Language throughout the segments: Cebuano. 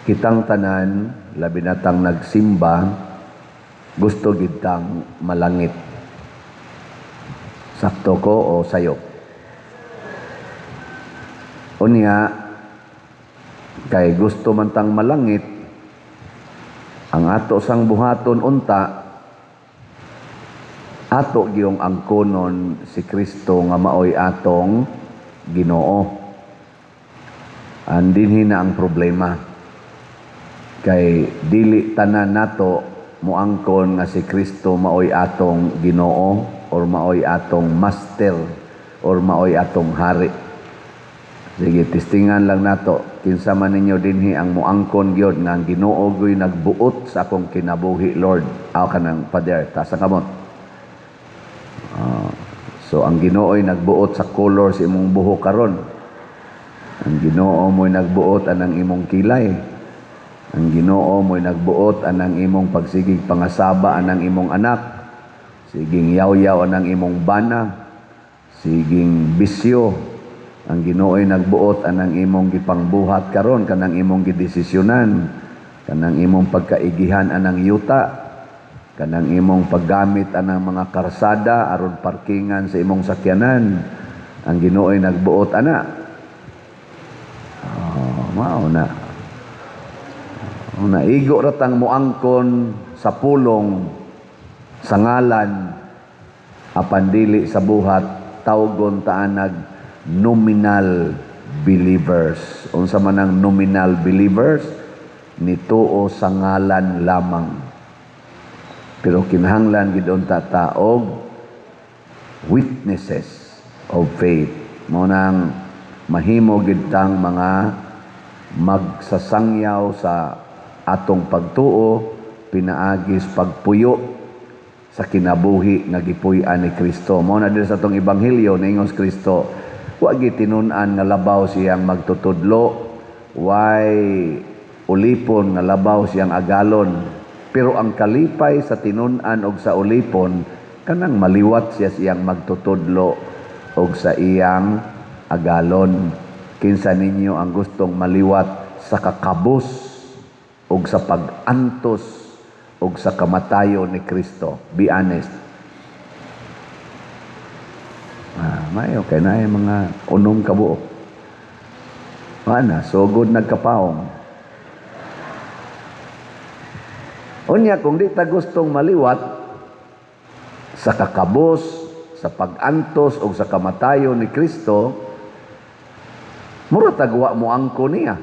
Kitang tanan, labi na tang nagsimba, gusto gid tang malangit. Sakto ko o sayop? Unya, kay gusto man tang malangit, ang ato sang buhaton unta, ato giyong angkonon si Kristo nga maoy atong Ginoo. Andinhi na ang problema. Kay dili tanan nato moangkon nga si Kristo maoy atong Ginoo or maoy atong master or maoy atong hari. Sige, testingan lang nato kinsa man ninyo dinhi ang moangkon gyud nga ang Ginoo gyoy nagbuot sa akong kinabuhi, Lord. Aw kanang pader, taas ang kamot. So ang Ginoo'y nagbuot sa color sa imong buhok karon. Ang Ginoo mo'y nagbuot anang imong kilay. Ang Ginoo mo'y nagbuot anang imong pagsigig pangasaba anang imong anak. Siging yaw-yaw anang imong bana. Siging bisyo. Ang Ginoo'y nagbuot anang imong gipangbuhat karon, kanang imong gidesisyonan, kanang imong pagkaigihan anang yuta, kanang imong paggamit anang mga karsada aron parkingan sa imong sakyanan. Ang Ginoo'y nagbuot ana. Oh, mao na. Una, igo ra tang moangkon sa pulong, sa ngalan, apan dili sa buhat, tawgon ta anag nominal believers. Unsa man ang nominal believers? Nituo sa ngalan lamang. Pero kinahanglan gid unta ta og witnesses of faith. Mao nang mahimo gid tang mga magsasangyaw sa atong pagtuo pinaagis pagpuyo sa kinabuhi nga gipuy-an ni Kristo. Mao na diri sa atong ebanghelyo, niingon si Kristo, wa gitinun-an nga labaw siyang magtutudlo, way ulipon nga labaw siyang agalon. Pero ang kalipay sa tinun-an og sa ulipon kanang maliwat siya siyang magtutudlo og sa iyang agalon. Kinsa ninyo ang gustong maliwat sa kakabos og sa pag-antos og sa kamatayon ni Kristo? Be honest. Ah, mayo kay naay mga unom ka buok. Ana, sugod nagkapaong. Unya, kung di ta gustong maliwat sa kakabos, sa pag-antos o sa kamatayon ni Kristo, mura tagwa mo angko niya.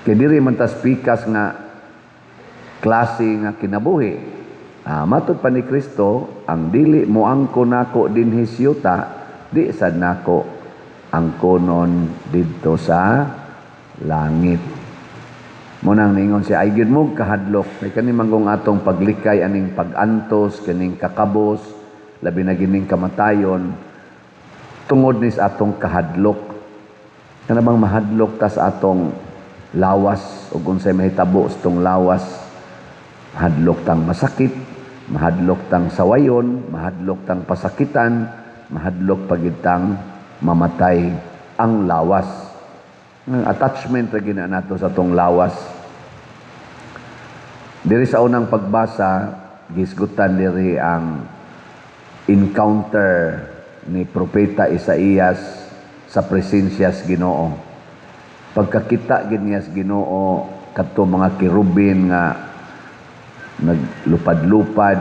Kay diri man tas pikas nga klase nga kinabuhi. Ah, matod pa ni Kristo, ang dili mo angko nako dinhi sa yuta, di sad nako angkonon didto sa langit. Mo nang ningon siya, ay gyud mo kahadlok. Kay kani manggong atong paglikay aning pag-antos, kaning kakabos, labi na gining kamatayon, tungod ni sa atong kahadlok. Kana bang mahadlok ta sa atong lawas ug unsay mahitabo sa atong lawas? Mahadlok tang masakit, mahadlok tang sawayon, mahadlok tang pasakitan, mahadlok pagid tang mamatay ang lawas. Ang attachment ra gina nato sa atong lawas. Diri sa unang pagbasa, gisgutan diri ang encounter ni Propeta Isaías sa presensya sa Ginoo. Pagkakita gid niya sa Ginoo kadto mga kerubin nga naglupad-lupad,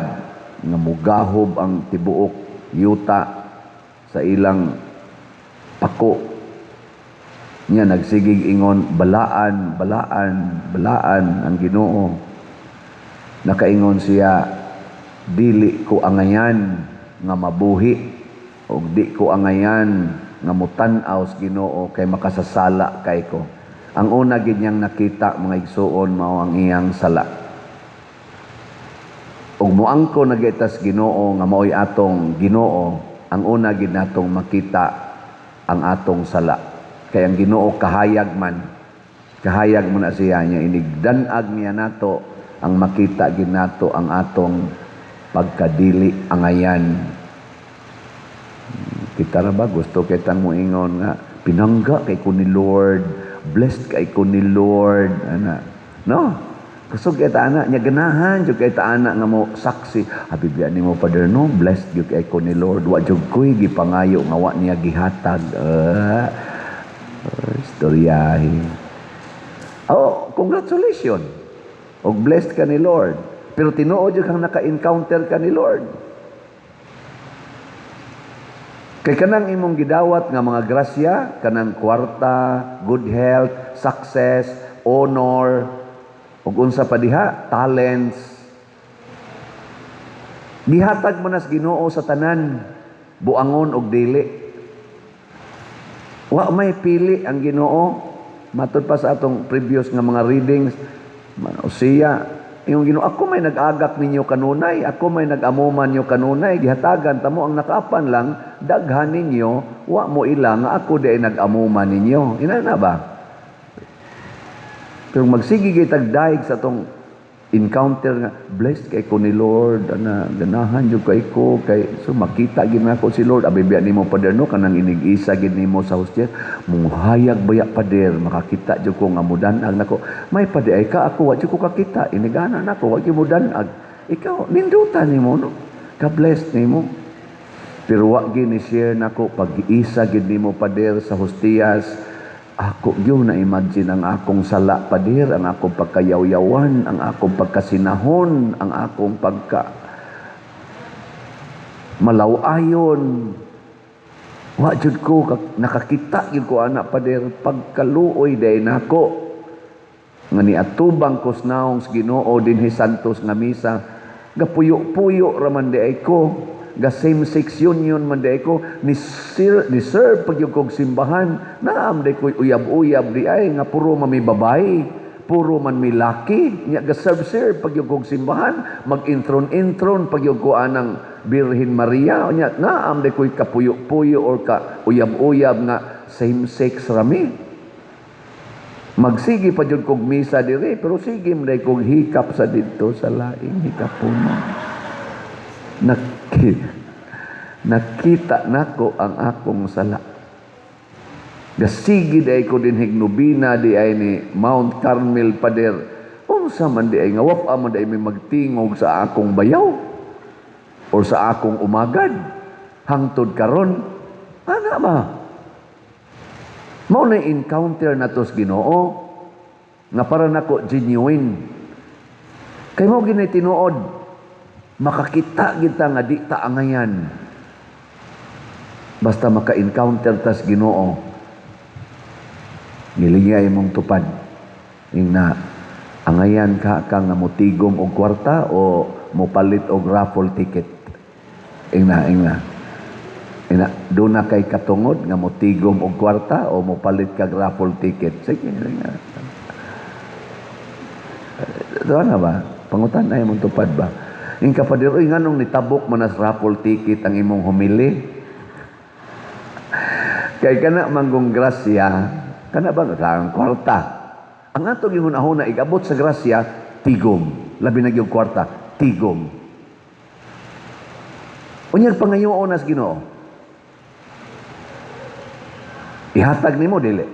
nga mugahob ang tibuok yuta sa ilang pako. Niya nagsigig ingon, "Balaan, balaan, balaan ang Ginoo." Nakaingon siya, "Dili ko angayan nga mabuhi og di ko angayan nga mutan-aw sa Ginoo kay makasasala kay ko." Ang una gid niyang nakita, mga igsuon, mao ang iyang sala. Ug moangko na sa Ginoo nga maoy atong Ginoo, ang una gid natong makita ang atong sala. Kay ang Ginoo kahayag man. Kahayag mo na siya niya, inigdan-ag niya nato, ang makita gid nato ang atong pagkadili angayan. Kita ra ba gusto kitang moingon nga pinangga kay ko ni Lord, Blessed kay ko ni Lord, ana. No? Kusog kay ta ana, nya ganahan jud kay ta ana nga mo saksi. Abi biya nimo, Father, no, blessed jud kay ko ni Lord. Wa jud ko'y gipangayo nga wa niya gihatag. Istoryahe. Oh, congratulations. Og blessed ka ni Lord. Pero tinuod jud kang naka-encounter ka ni Lord. Kay kanang imong gidawat nga mga grasya, kanang kwarta, good health, success, honor, ug unsa pa diha, talents. Gihatag man nas Ginoo sa tanan, buangon og dili. Wa may pili ang Ginoo. Matud pa sa atong previous nga mga readings, Usiya, yung Ginoo, "Ako may nag-agak ninyo kanunay, ako may nag-amuman ninyo kanunay, gihatagan tamo ang nakaapan lang, daghan ninyo, wa mo ila nga ako di ay nag-amuman ninyo." Ina na ba? Pero magsige kitag daig sa atong encounter nga blessed kay ko ni Lord, ana, ganahan jud kay ko kay so makita gid nako si Lord. Abi biya nimo, Pader, no, kanang inig-isa gid nimo sa hostia, muhayag baya, Pader, makakita jud ko nga mudanag nako. May pa di ay ka, ako wa jud ko kakita inigana nako, wa gyud mudanag. Ikaw nindutan nimo, no, ka blessed nimo. Pero wa gyud ni share nako, pag giisa gid nimo, Pader, sa hostiyas, ako gyud na imagine ang akong sala, Pader, ang akong pagkayawyawan, ang akong pagkasinahon, ang akong pagka malawayon. Wa jud ko nakakita gyud ko ana, Pader, pagkaluoy day nako nga niatubang ko sa naong sa Ginoo dinhi Santos nga misa, gapuyo-puyo ra man di ay ko, ga same sex union man di ay ko, ni serve pag yung kog simbahan, naam di ko'y uyab-uyab di ay nga puro man mi babae, puro man mi laki, nya ga serve serve pag yung kog simbahan, mag-intron-intron pag yung ko anang Birhen Maria, nya naam di ko'y kapuyo-puyo or ka uyab-uyab nga same sex rami. Magsige pa jud kog misa diri, pero sige man kog hikap sa didto sa laing hikapuno. Nakita nako ang akong sala. Gasigi di ay ko din hignubina di ay ni Mount Carmel, Pader. Unsa man di ay nga wapa man di ay may magtingog sa akong bayaw or sa akong umagad hangtod karon, ana ba? Mao na encounter nato sa Ginoo nga para nako genuine. Kay mao gini tinuod, makakita kita nga di ta angayan. Basta maka-encounter tas Ginoo. Gilingay imong tupad. Ingna, angayan ka ka nga motigom og kwarta o mopalit og raffle ticket? Ingna, ingna. Ina, doon na kay katungod nga motigom og kwarta o mopalit kag raffle ticket? Sige, sige. Doon na ba? Pangutan ay mong tupad ba? Yung kapadir, uy, nganong nitabok man as raffle ticket ang imong humili? Kay kana manggong grasya, kana ba ang kwarta? Ang atong gihuna-huna igabot sa grasya, tigom. Labi na gyud kwarta, tigom. Unyag pangayoon nas Ginoo. Ihatag nimo dili?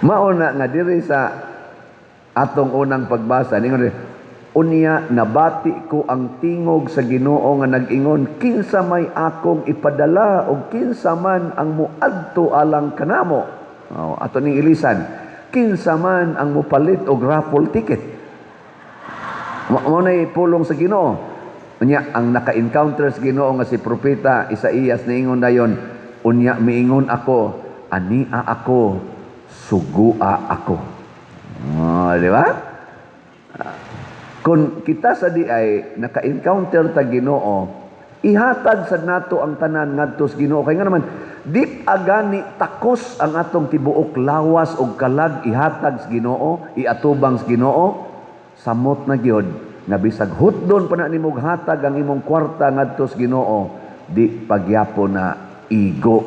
Mauna nga diri sa atong unang pagbasa ningon diri, "Unya nabati ko ang tingog sa Ginoo nga nag-ingon, kinsa may akong ipadala og kinsa man ang moadto alang kanamo?" Oh, ato ning ilisan, kinsa man ang mopalit og raffle ticket? Mao nay pulong sa Ginoo. Unya ang naka-encounter sa Ginoo nga si propeta Isaías niingon dayon, "Unya miingon ako, ania ako, sugua ako." Oh, di ba? Kung kita sa di ay naka-encounter ta Ginoo, ihatag sad nato ang tanan ngadto sa Ginoo. Kay nga naman, di agani takos ang atong tibuok lawas og kalag ihatag sa Ginoo, iatubang sa Ginoo, samot na gyud nga bisag hutdon pa na nimog hatag ang imong kwarta ngadto sa Ginoo, di pagyapon na igo.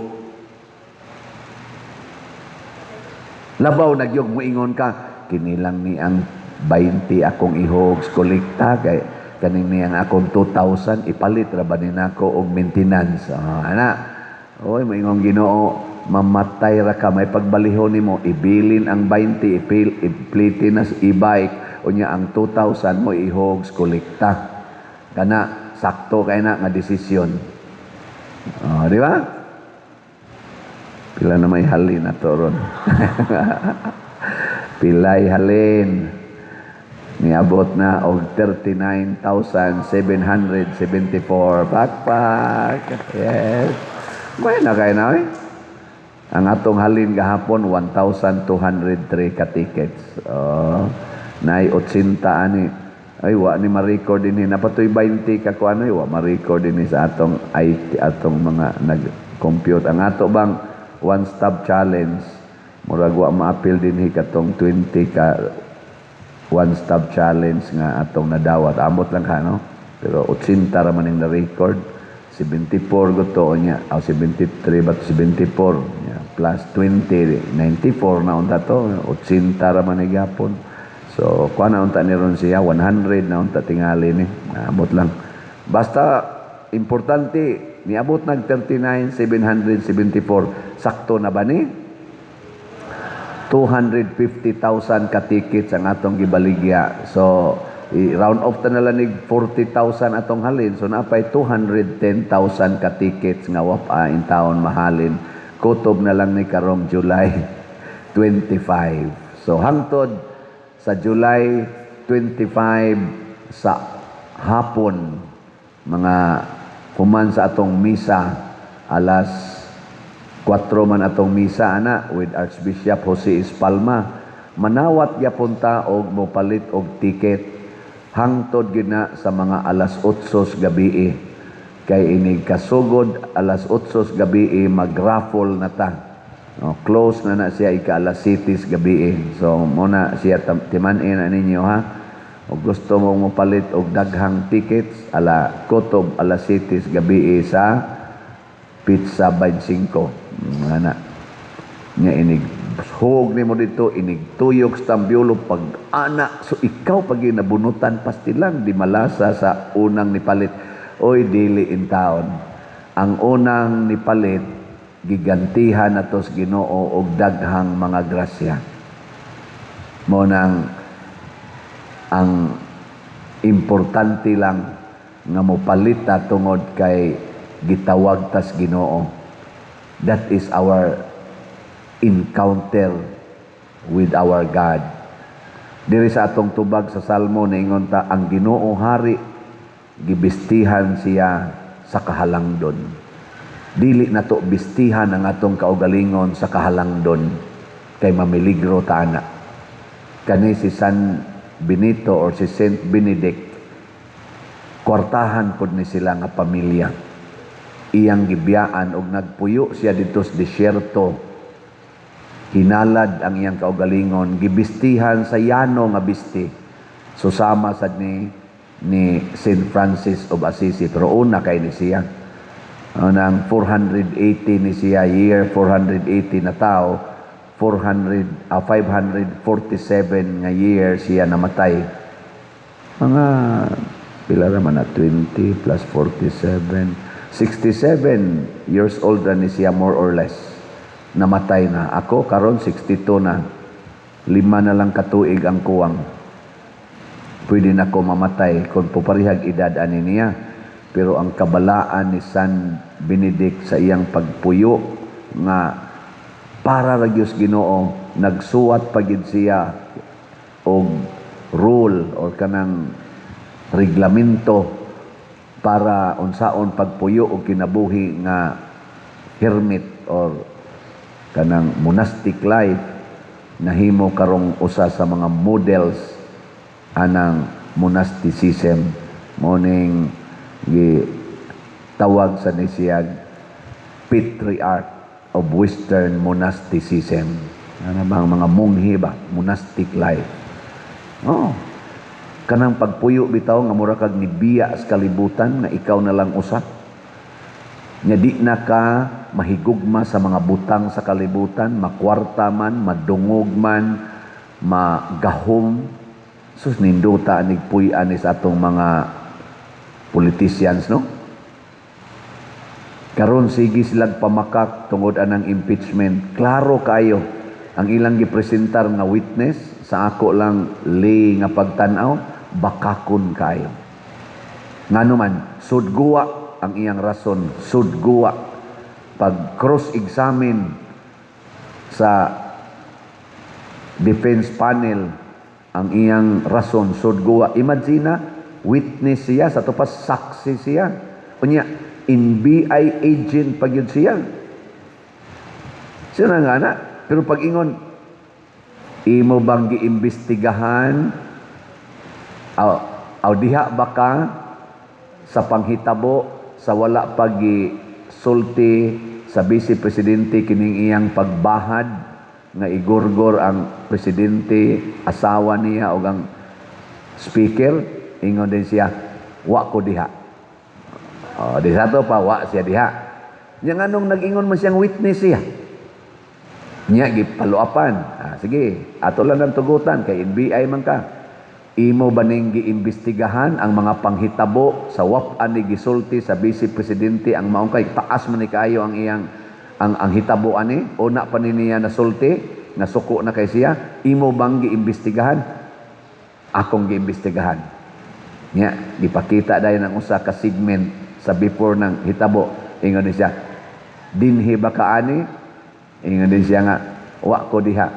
Labaw na gyud moingon ka, "Kinilang ni ang 20 akong ihog sa kolekta kay Kaning niyang akong 2,000 ipalit ra ba ni nako og maintenance? Oh, ana. Oy, moingon Ginoo, mamatay ra ka, may pagbalihon nimo, ibilin ang 20, ipliti na sa e-bike, unya ang 2,000 mo ihog kolekta. Kana sakto kay na nga desisyon. Oh, di ba? Pila na may halin na to ron? Pilay halin? Niabot na og 39,774. Pakpak. Yes. May na kay na eh. Ang atong halin gahapon, 1,203 ka tickets. Oh, naay 80 ani. Ay, wa ni ma-record din. Napatoy 20 ka kuan ay wa ma-record din sa atong IT, atong mga nag-compute. Ang ato bang one stop challenge, murag wa maapil dinhi katong 20 ka one stop challenge nga atong nadawat. Amot lang ka, no? Pero 80 ra man ning na-record. 74 gusto niya. O 73 but 74. Yeah. Plus 20, 94 na unta to. 80 ra man ni gapon. So, kuha na unta ni ron siya, 100 na unta tingali ni. Amot lang. Basta, importante, niabot nag 39,774. Sakto na ba ni? 250,000 ka tickets ang atong gibaligya. So, i-round off ta na lang nig 40,000 atong halin. So, napay 210,000 ka tickets nga wa pa in taon mahalin. Kutob na lang ni karong July 25. So, hangtod sa July 25 sa hapon, mga human sa atong misa, alas 4 man atong misa ana with Archbishop Jose Espalma. Manawat gyapon ta og mopalit og ticket hangtod gyud na sa mga alas 8 gabi. Kay inig kasugod alas 8 gabi, mag-raffle na ta. No, close na na siya ika alas 7 gabi. So muna siya timan-in na ninyo ha. O gusto mo mopalit og daghang tickets, ala kutob alas 7 gabi sa Pizza 25. Ana. Nga inig hug nimo dito, inig tuyok sa tambyolo pag ana, so ikaw pag ginabunutan pastilang di malasa sa unang nipalit. Oy, dili in taon. Ang unang nipalit, gigantihan nato sa Ginoo og daghang mga grasya. Mo nang ang importante lang nga mopalit ta tungod kay gitawag tas Ginoo. That is our encounter with our God. Diri sa atong tubag sa Salmo, niingon ta, ang Ginoo hari, gibistihan siya sa kahalangdon. Dili nato bistihan ang atong kaugalingon sa kahalangdon kay mamiligro ta ana. Kani si San Benito or si Saint Benedict, kwartahan pod ni sila nga pamilya. Iyang gibiyaan og nagpuyo siya didto sa disyerto. Hinalad ang iyang kaugalingon, gibistihan sa yano nga bisti. So sama sad ni Saint Francis of Assisi, pero una kay ni siya. Nang 480 ni siya, year 480 na tao, 400, 547 nga year siya namatay. Mga pila naman na 20 plus 47, 67 years old na ni siya more or less. Namatay na. Ako karon 62 na. 5 na lang katuig ang kuwang. Pwede na ko mamatay kung puparihag edad ani niya. Pero ang kabalaan ni San Benedict sa iyang pagpuyo nga para ra gyud Ginoo, nagsuwat pa gyud siya og rule or kanang reglamento para unsaon pagpuyo og kinabuhi nga hermit or kanang monastic life. Nahimo karong usa sa mga models anang monasticism, morning gi tawag sa ni siyag patriarch of Western monasticism. Ano bang mga monghe ba, monastic life? Oh, kanang pagpuyo bitaw nga mura kag nibiya sa kalibutan, nga ikaw na lang usa. Nya di na ka mahigugma sa mga butang sa kalibutan, makwarta man, madungog man, magahom. Sus, nindota anig puy-an sa atong mga Politicians, no? Karon sige silang pamakak tungod anang impeachment. Klaro kayo ang ilang gipresentar nga witness, sa ako lang lay nga pagtan-aw, bakakon kayo. Ngano man, sudguwa ang iyang rason, sudguwa. Pag cross-examine sa defense panel, ang iyang rason sudguwa. Imagine na, witness siya, sa ato pa saksi siya. Unya, NBI agent pa gyud siya. Siya na nga na. Pero pag ingon, imo bang giimbestigahan aw, aw diha ba ka sa panghitabo sa wala pagi sulti sa vice presidente kining iyang pagbahad nga igurgor ang presidente, asawa niya o ang speaker? Ingon din siya, "Wa ko diha." Oh, di sa ato pa wa siya diha. Nya nganong nag-ingon man siyang witness siya? Nya gipaluapan. Ah, sige, ato lang ang tugutan kay NBI man ka. Imo ba ning giimbestigahan ang mga panghitabo sa wap-an ni gisulti sa vice presidente ang maong kay taas man ni kaayo ang iyang ang hitabo ani una pa ni niya nasulti, nasuko na kay siya? Imo bang giimbestigahan? Akong giimbestigahan. Nya gipakita dayon ang usa ka segment sa before ng hitabo. Ingon ni siya, "Dinhi ba ka ani?" Ingon din siya nga, "Wa ko diha."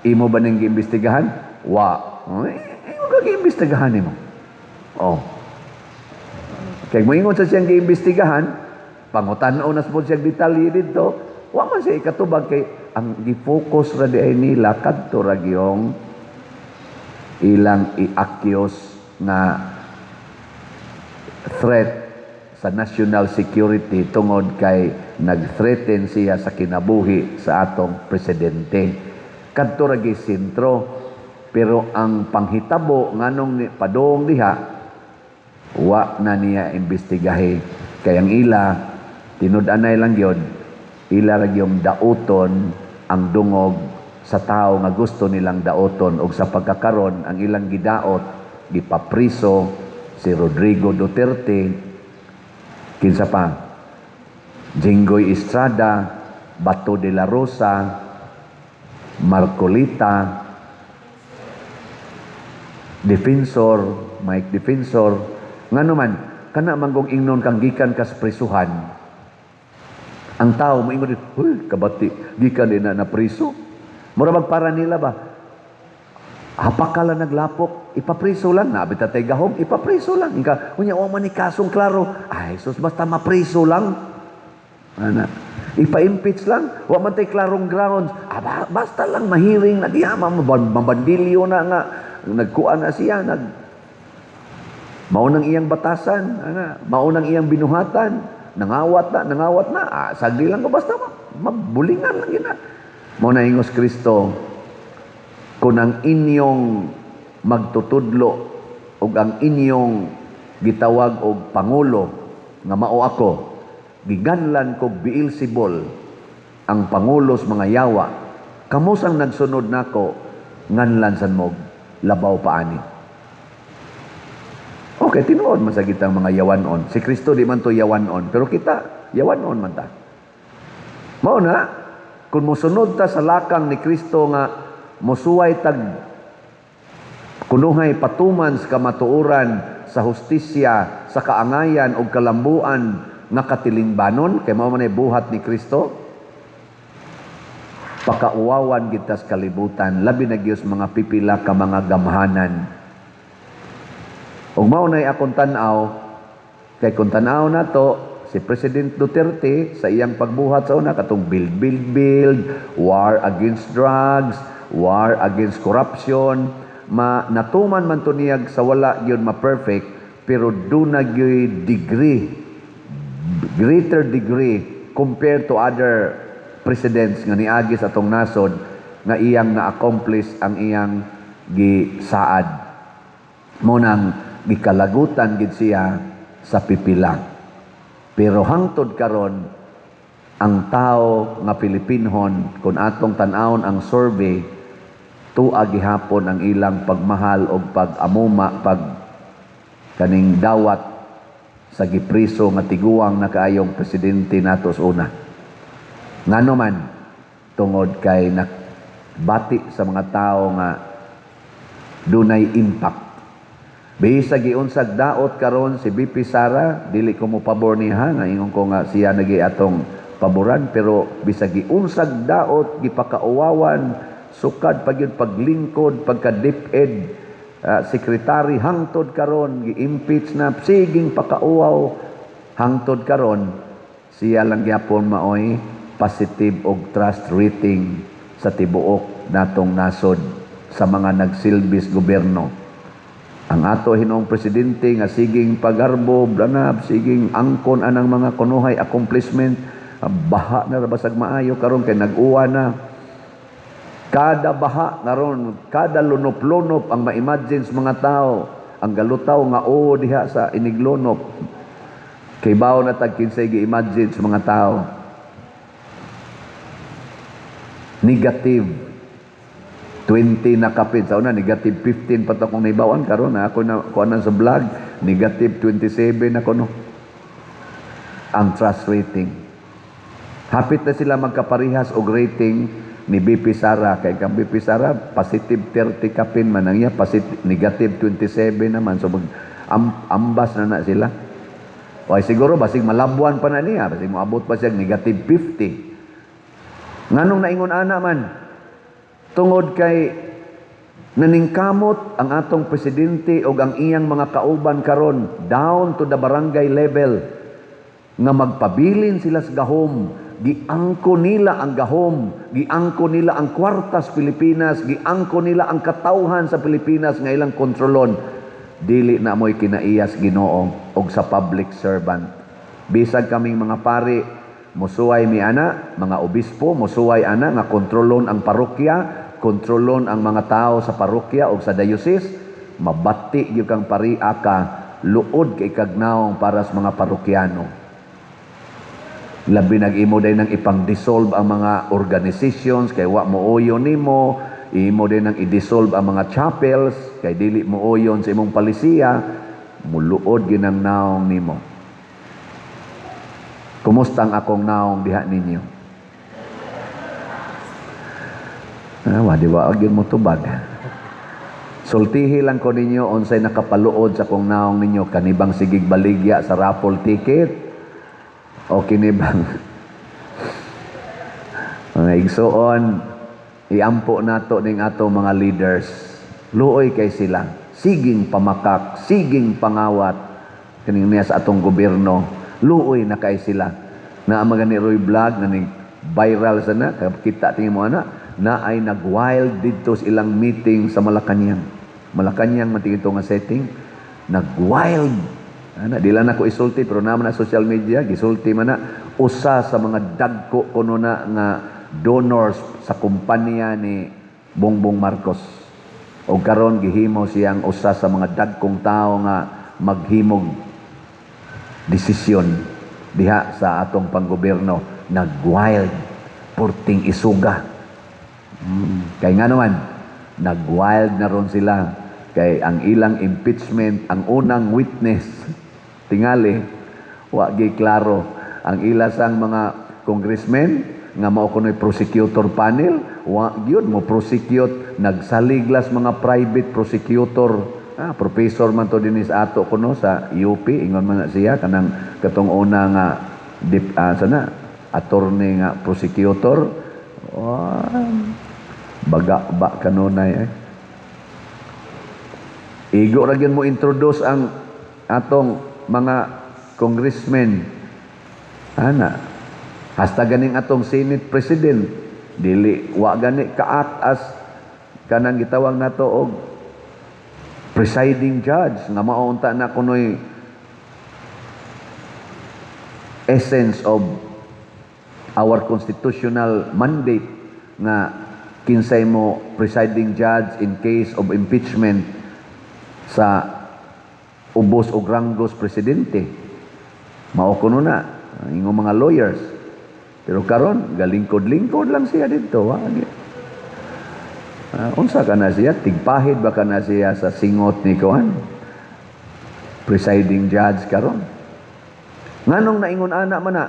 Imo ba ning giimbestigahan? Wa. Oh, imo ka giimbestigahan nimo. Oh. Kay moingon sa siyang giimbestigahan, pangutan-on na pod siyang detalye didto, wa man siya ikatubag kay ang gi-focus ra di ay nila kadto ra gyung ilang i-accuse nga threat sa national security tungod kay nag-threaten siya sa kinabuhi sa atong presidente. Kadto ra gyud sentro, pero ang panghitabo nganong padung diha, wa na niya imbestigahe kay ang ila tinud-anay lang gyud, ila ra gyung dauton ang dungog sa tao nga gusto nilang daoton. Og sa pagkakaron, ang ilang gidaot, gipapriso si Rodrigo Duterte, kinsa pa, Jinggoy Estrada, Bato de la Rosa, Marcolita, Defensor, Mike Defensor. Ngano man, kana manggong ingnon kang gikan kas prisuhan, ang tao moingon, "Huy, kabati, gikan din na priso." Mura magpara nila ba? Hapakala naglapok, ipapriso lang. Nabit tay gahom, ipapriso lang. Inka, unya, wa man ni kasong klaro. Ay, sus, basta mapriso lang. Ana. Ipa-impeach lang. Wa man tay klarong grounds. Ah, basta lang mahiring na diha, mabandilyo na nga. Nagkuan na siya, mao nang iyang batasan, ana, mao nang iyang binuhatan, nangawat na, nangawat na, ah, sagli lang ko basta mabulingan lang gina. Mao na ingos Kristo, kung ang inyong magtutudlo ug ang inyong gitawag og pangulo nga mao ako, giganlan kog Beelzebul ang pangulo sa mga yawa, kamo sang nagsunod nako, nganlan san mo labaw pa ani? Okay, tinuod man sa kitang mga yawanon. Si Kristo di man to yawanon, pero kita yawanon man ta. Mao na, kung mosunod ta sa lakang ni Kristo nga mosuway tag kunuhay patuman sa kamatuoran, sa hustisya, sa kaangayan ug kalambuan nga katilingbanon, kay mao man ay buhat ni Kristo, pakauwawan kita sa kalibutan, labi na gyud sa mga pipila ka mga gamhanan. Ug mao nay akong tan-aw, kay kung tan-aw nato si President Duterte sa iyang pagbuhat sa una, katong build, build, build, war against drugs, war against corruption, ma natuman man to niyag sa wala gyud ma-perfect, pero duna gyud degree, greater degree compared to other presidents nga niagi sa atong nasod nga iyang na-accomplish ang iyang gisaad. Mao nang gikalagutan gid siya sa pipila. Pero hangtod karon, ang tao nga Pilipinhon, kung atong tan-awon ang survey, tua gihapon ang ilang pagmahal og pag-amuma, pag kaning dawat Sa gipriso nga tiguang na kaayong presidente nato sa una. Ngano man, tungod kay nakbati sa mga tao nga dunay impact. Bisag giunsag daot karon si VP Sara, dili ko mo pabor niya, nga ingon ko nga siya nagi atong paboran, pero bisag giunsag daot, gipakauwawan, sukad pag yun paglingkod, pagka DepEd secretary hangtod karon gi-impeach na, siging pakauwaw hangtod karon, siya lang gyapon maoy positive og trust rating sa tibuok natong nasod sa mga nagsilbis gobyerno. Ang ato hinoong presidente nga siging pagarbo, blanab, siging angkon anang mga kunuhay accomplishment, baha na ra basag maayo karon kay nag-uwa na. Kada baha karon, kada lunop-lunop ang ma-imagine sa mga tao, ang galutaw nga o diha sa iniglunop. Kay bawo na tag kinsay gi-imagine sa mga tao. Negative 20 na kapit. Sa una, negative 15 pa to akong naibawan. Karon na ako na kuanan sa vlog, negative 27 ako no. Ang trust rating. Hapit na sila magkaparihas og rating ni BP Sara. Kay kang BP Sara, positive 30 kapin man ang iya, positive, negative 27 naman. So mag, ambas na na sila. O ay siguro, basig malabuan pa na niya. Basig moabot pa siya negative 50. Nganong naingon ana man? Tungod kay naningkamot ang atong presidente og ang iyang mga kauban karon down to the barangay level nga magpabilin sila sa gahom. Giangko nila ang gahom, giangko nila ang kwartas Pilipinas, giangko nila ang katawhan sa Pilipinas nga ilang kontrolon. Dili na mo'y kinaiyas Ginoo og sa public servant. Bisag kaming mga pari, musuway mi ana, mga obispo, musuway ana nga kontrolon ang parokya, kontrolon ang mga tao sa parokya o sa diocese, mabati gyud kang paria ka, luod kay kagnaong para sa mga parokyano. Labi nag-imo day nang ipang-dissolve ang mga organizations kay wa mo uyon nimo, imo din nang i-dissolve ang mga chapels kay dili mo uyon sa imong palisiya, muluod ginang naong nimo. Kumusta ang akong naong diha ninyo? Ah, wa di ba gyud mo tubag. Sultihi lang ko ninyo unsay nakapaluod sa akong naong ninyo, kanibang sigig baligya sa raffle ticket o kinibang mga igsuon, iampo nato ning ato mga leaders. Luoy kay sila, siging pamakak, siging pangawat kining niya sa atong gobyerno, luoy na kay sila. Na ang mga ni Roy Vlog na ning viral sana, kita tingin mo ana, na ay nag-wild didto sa ilang meeting sa Malacañang. Malacañang man ito nga setting, nag-wild. Ana, di lang nako isulti pero naman na social media, gisulti man na usa sa mga dagko kuno na nga donors sa kumpanya ni Bongbong Marcos. O karon gihimo siyang usa sa mga dagkong tao nga maghimog desisyon diha sa atong panggobyerno. Nag-wild purting isuga. Kay nga naman, nag-wild na ron sila kay ang ilang impeachment, ang unang witness tingali wa gi klaro ang ilasang mga congressmen nga mao kunoy prosecutor panel, wa gyud mo prosecute, nagsaliglas mga private prosecutor. Professor man to dinhi sa ato kuno sa UP, ingon man na siya kanang katong una nga dip, sana attorney nga prosecutor. Oh, baga ba kanunay eh. Igo ra gyud mo introduce ang atong mga congressmen ana, hasta ganing atong Senate President dili wa gani ka-act as kanang gitawag nato og presiding judge nga mao unta na kunoy essence of our constitutional mandate nga kinsay mo presiding judge in case of impeachment sa ubos og ranggos presidente. Mao kuno na ingon mga lawyers. Pero karon galingkod-lingkod lang siya didto, wa. Unsa ka na siya? Tigpahid ba ka na siya sa singot ni kuan? Presiding judge karon. Nganong naingon ana man na?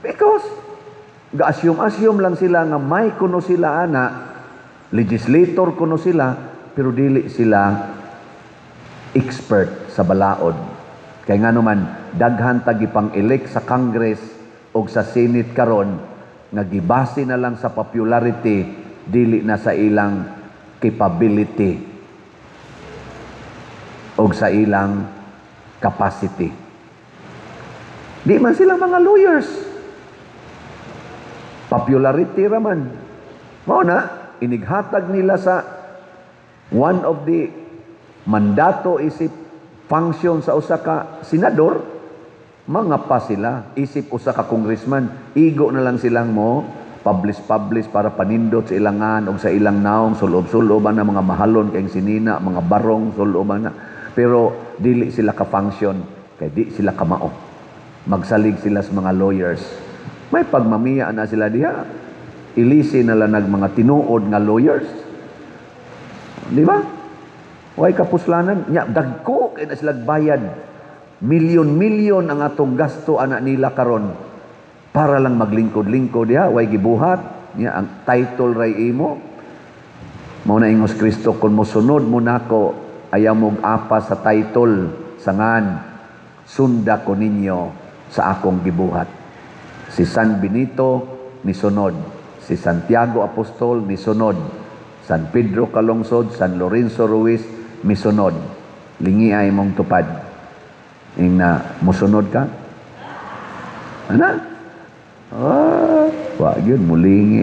Because ga-assume-assume lang sila nga may kuno sila ana, legislator kuno sila, pero dili sila expert sa balaod. Kay nga naman, daghan tag gipang-elect sa Congress o sa Senate karon nga gibase na lang sa popularity, dili na sa ilang capability o sa ilang capacity. Di man sila mga lawyers. Popularity raman. Mao na, inighatag nila sa one of the mandato isip function sa usa ka senador, mga pa sila isip usa ka congressman, igo na lang silang mo publish publish para panindot sa ilangan o sa ilang naong, sulob-sulob na mga mahalon kay sinina, mga barong sulob na, pero dili sila ka function kay di sila kamao. Magsalig sila sa mga lawyers. May pagmamiya na sila diha, ilisi na lang nag mga tinuod nga lawyers, di ba? Way kapuslanan nya, dagko kay na sila bayad. Milyon-milyon ang atong gasto ana nila karon para lang maglingkod-lingkod diha, way gibuhat nya, ang title ray imo. Mao na ingos Kristo, "Kung mosunod mo nako, ayaw mog apa sa title, sangan sunda ko ninyo sa akong gibuhat." Si San Benito nisunod, si Santiago Apostol nisunod, San Pedro Calungsod, San Lorenzo Ruiz misunod. Lingi ay mong tupad. Ing na musunod ka? Ana? Ah, wa gyud mulingi.